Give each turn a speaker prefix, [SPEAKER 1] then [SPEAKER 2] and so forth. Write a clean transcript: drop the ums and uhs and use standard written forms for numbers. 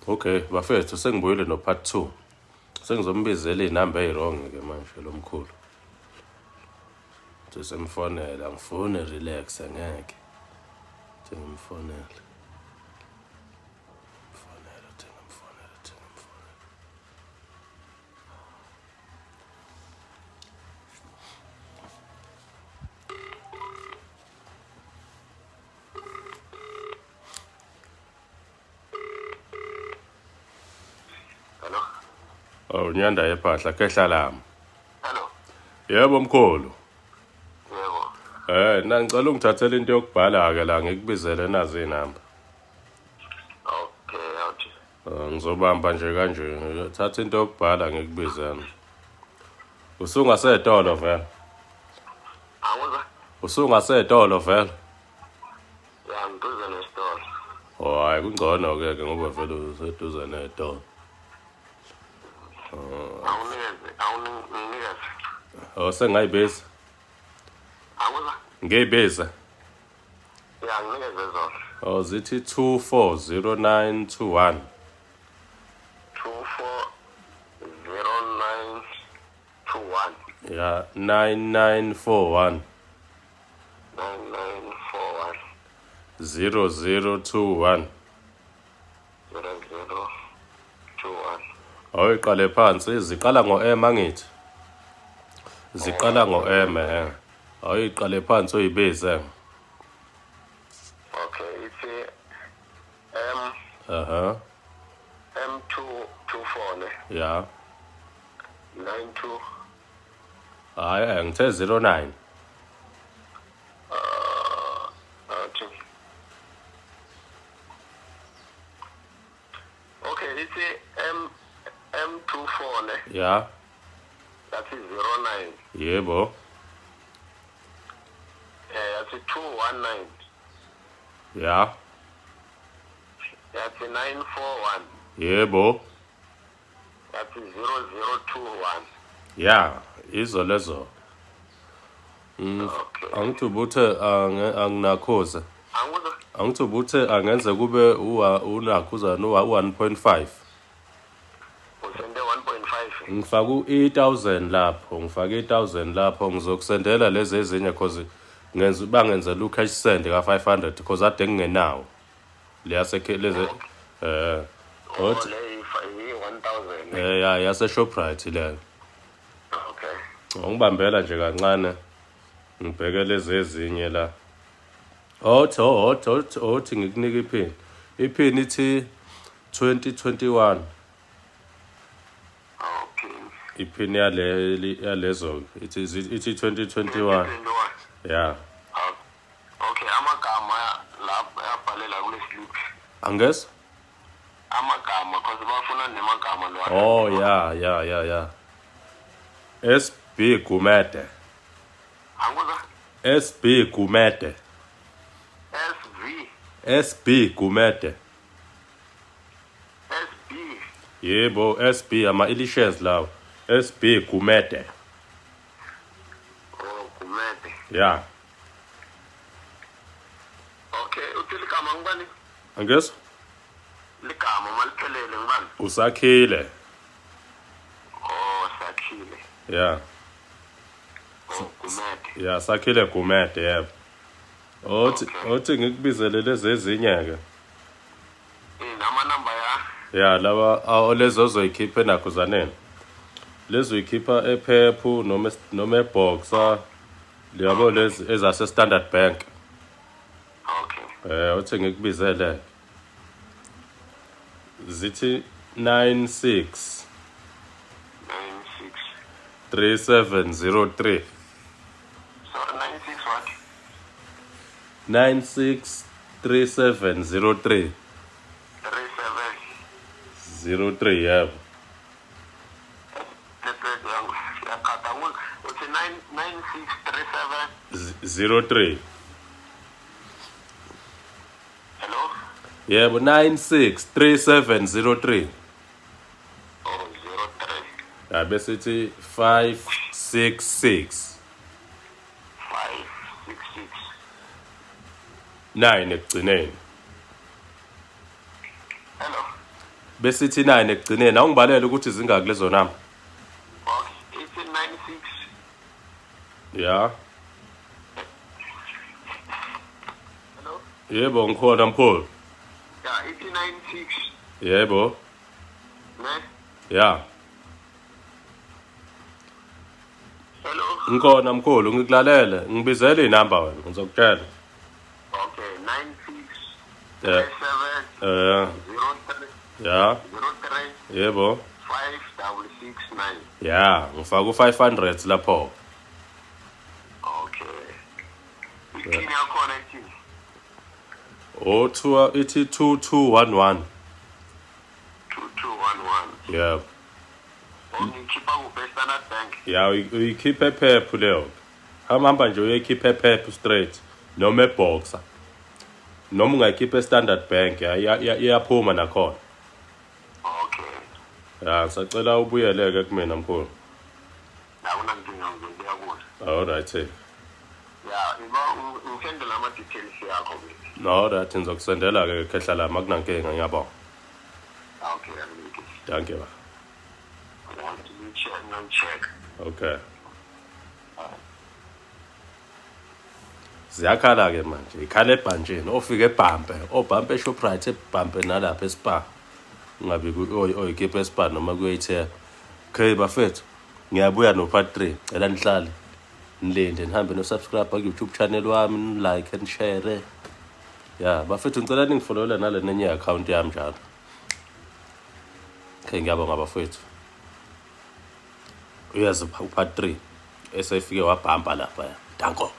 [SPEAKER 1] Okay bafethu, sengibuyile no part 2. Sengizombizela izinamba eziwrong ke manje lo mkhulu. Ngisemfonela, ngifune relax, ngeke. Ngimfonela. Mfonela, ngimfonela, ngimfonela.
[SPEAKER 2] Hello.
[SPEAKER 1] Oh, nyanda yephahla kehla lami.
[SPEAKER 2] Hello.
[SPEAKER 1] Yebo mkhulu.
[SPEAKER 2] Yebo.
[SPEAKER 1] Na ngicela ungithathele into yokubhala ke la, ngikubizele nazi inamba.
[SPEAKER 2] Okay, awuthi.
[SPEAKER 1] Ngizobamba nje kanje. Thatha into yokubhala ngikubizele. Usungasetolo vele.
[SPEAKER 2] Awuza?
[SPEAKER 1] Usungasetolo vele.
[SPEAKER 2] Ya, ngiduze nesitolo.
[SPEAKER 1] Oh, hayi kungcono ke ke ngoba vele useduze netolo.
[SPEAKER 2] Awunikeze, awunginikeze.
[SPEAKER 1] Oh, sengayibiza.
[SPEAKER 2] Awuza?
[SPEAKER 1] Ngiyibiza.
[SPEAKER 2] Ya, nginikeze zona.
[SPEAKER 1] Oh, zithi 240921.
[SPEAKER 2] 240921.
[SPEAKER 1] Ya, 9941.
[SPEAKER 2] 9941.
[SPEAKER 1] 0021.
[SPEAKER 2] 0021.
[SPEAKER 1] Awuyiqale phansi, ziqala ngo-M angithi. Ziqala ngo-M eh. Awuyiqale phansi uyibize.
[SPEAKER 2] Okay, ithi M
[SPEAKER 1] Aha.
[SPEAKER 2] M224 ne.
[SPEAKER 1] Ya.
[SPEAKER 2] 92.
[SPEAKER 1] Hayi, ngithe 09.
[SPEAKER 2] Awuthi. Okay, ithi M M24 ne.
[SPEAKER 1] Ya.
[SPEAKER 2] Yathi 09.
[SPEAKER 1] Yebo.
[SPEAKER 2] Yathi 219.
[SPEAKER 1] Ya.
[SPEAKER 2] Yathi 941.
[SPEAKER 1] Yebo.
[SPEAKER 2] Yathi 0021.
[SPEAKER 1] Ya, izo lezo.
[SPEAKER 2] Okay.
[SPEAKER 1] Angithi ubuthe anginakhoza.
[SPEAKER 2] Angikuzwa?
[SPEAKER 1] Angithi ubuthe angenze kube unakhuza no 1.5.
[SPEAKER 2] Usende 1.5.
[SPEAKER 1] Ngifaka u-8000 lapho, ngifaka 8000 lapho, ngizokusendela lezi ezinye cause ngenza bangenzela u-cash send ka 500 cause ade ngingenawo. Leyase lezi
[SPEAKER 2] Oh,
[SPEAKER 1] othi
[SPEAKER 2] le yi 1000.
[SPEAKER 1] Ya yase Shoprite leyo.
[SPEAKER 2] Okay.
[SPEAKER 1] Ungibambela nje kancane. Ngibheke lezi ezinye la. Othi othi othi othi ngikunika iphini. Iphini ithi 2021.
[SPEAKER 2] Okay.
[SPEAKER 1] Iphini yale yalezo ithi ithi 2021.
[SPEAKER 2] 21.
[SPEAKER 1] Yeah.
[SPEAKER 2] Okay, amagama lapha ayabhalela kule slip.
[SPEAKER 1] Angesi?
[SPEAKER 2] Amagama cause bafuna nemagama lo.
[SPEAKER 1] Oh yeah, yeah, yeah, yeah. SB Gumede.
[SPEAKER 2] Angikuzwa?
[SPEAKER 1] SB Gumede.
[SPEAKER 2] SV
[SPEAKER 1] SB Gumede.
[SPEAKER 2] SB.
[SPEAKER 1] Yebo, SB ama illusions lawo. SB Gumede.
[SPEAKER 2] Oh, Gumede.
[SPEAKER 1] Yeah.
[SPEAKER 2] Okay, uthi ligama ngibani?
[SPEAKER 1] Angesi?
[SPEAKER 2] Ligama maliphelele ngibani?
[SPEAKER 1] Usakhile.
[SPEAKER 2] Oh, Sakhile.
[SPEAKER 1] Yeah.
[SPEAKER 2] Oh, Gumede.
[SPEAKER 1] Yeah, Sakhile Gumede, yebo. Othi othi ngikubizele lezi ezinye ke.
[SPEAKER 2] Amanamba ya.
[SPEAKER 1] Yeah, laba lezo ozoyikhipha enakhuzaneni. Lezo uyikhipha ephephu noma noma eboxer. Liyabo lezi ezase Standard Bank.
[SPEAKER 2] Okay.
[SPEAKER 1] Uthi ngikubizele. Zithi 96
[SPEAKER 2] 96.
[SPEAKER 1] 3703.
[SPEAKER 2] Sorry, 96 what?
[SPEAKER 1] 96 3703.
[SPEAKER 2] 37
[SPEAKER 1] 03, yebo.
[SPEAKER 2] Network yakhatha. Uthi 9637.
[SPEAKER 1] 03.
[SPEAKER 2] Hello?
[SPEAKER 1] Yebo, 96 3703.
[SPEAKER 2] Oh, 03.
[SPEAKER 1] Ya, bese ithi 566.
[SPEAKER 2] 566.
[SPEAKER 1] 9 ekugcineni.
[SPEAKER 2] Hello?
[SPEAKER 1] Bese ithi 9 ekugcineni. Awungibalele ukuthi zingaki lezo namba.
[SPEAKER 2] Okay, ithi 96.
[SPEAKER 1] Ya.
[SPEAKER 2] Hello?
[SPEAKER 1] Yebo, ngikhona mkhulu.
[SPEAKER 2] Ya, ithi 96.
[SPEAKER 1] Yebo.
[SPEAKER 2] Ne?
[SPEAKER 1] Ya.
[SPEAKER 2] Hello?
[SPEAKER 1] Ngikhona mkhulu, ngikulalele. Ngibizele inamba wena, ngizokutshela.
[SPEAKER 2] Okay, 96
[SPEAKER 1] Yeah.
[SPEAKER 2] 7 03
[SPEAKER 1] Ya.
[SPEAKER 2] 03
[SPEAKER 1] Yebo.
[SPEAKER 2] 5669.
[SPEAKER 1] Ya, ngifaka u500 lapho.
[SPEAKER 2] Okay. Ithini yakhona ithini?
[SPEAKER 1] O 2 ithi 2211.
[SPEAKER 2] 2211.
[SPEAKER 1] Yebo.
[SPEAKER 2] Ongikhipha kuphi, Standard Bank?
[SPEAKER 1] Ya, uyikhiphe ePep leyo. Hamba nje uyikhiphe ePep straight noma eBoxer. Noma ungayikhipha eStandard Bank, ya, iyaphuma nakhona.
[SPEAKER 2] Okay.
[SPEAKER 1] Ya, sacela ubuyeleke kumina mkhulu.
[SPEAKER 2] Akunankinga, ngizobuya kuwe.
[SPEAKER 1] All right.
[SPEAKER 2] Ya, iba ngisendele ama-details yakho ke.
[SPEAKER 1] No, right, ngizokusendela ke khehla lami, akunankinga, ngiyabonga.
[SPEAKER 2] Okay, angike.
[SPEAKER 1] Danke ba.
[SPEAKER 2] Ngicheck, ngicheck.
[SPEAKER 1] Okay. Ziyakhala ke manje, ikhala ebhantshini, ofike ebhampe, obhampe eShoprite, ebhampe nalapha eSpar. Ungabi oyikhipha eSpar noma kuyi-ATM. Okay bafethu, ngiyabuya no part 3. Cela nihlale. Nilinde, nihambe no subscribe ku YouTube channel wami, ni like and share. Ya, bafethu, ngicela ningifollowela nale nenye account yami njalo. Okay, ngiyabonga bafethu. Uyazi, part 3 esefike wabhampa lapha. Danko.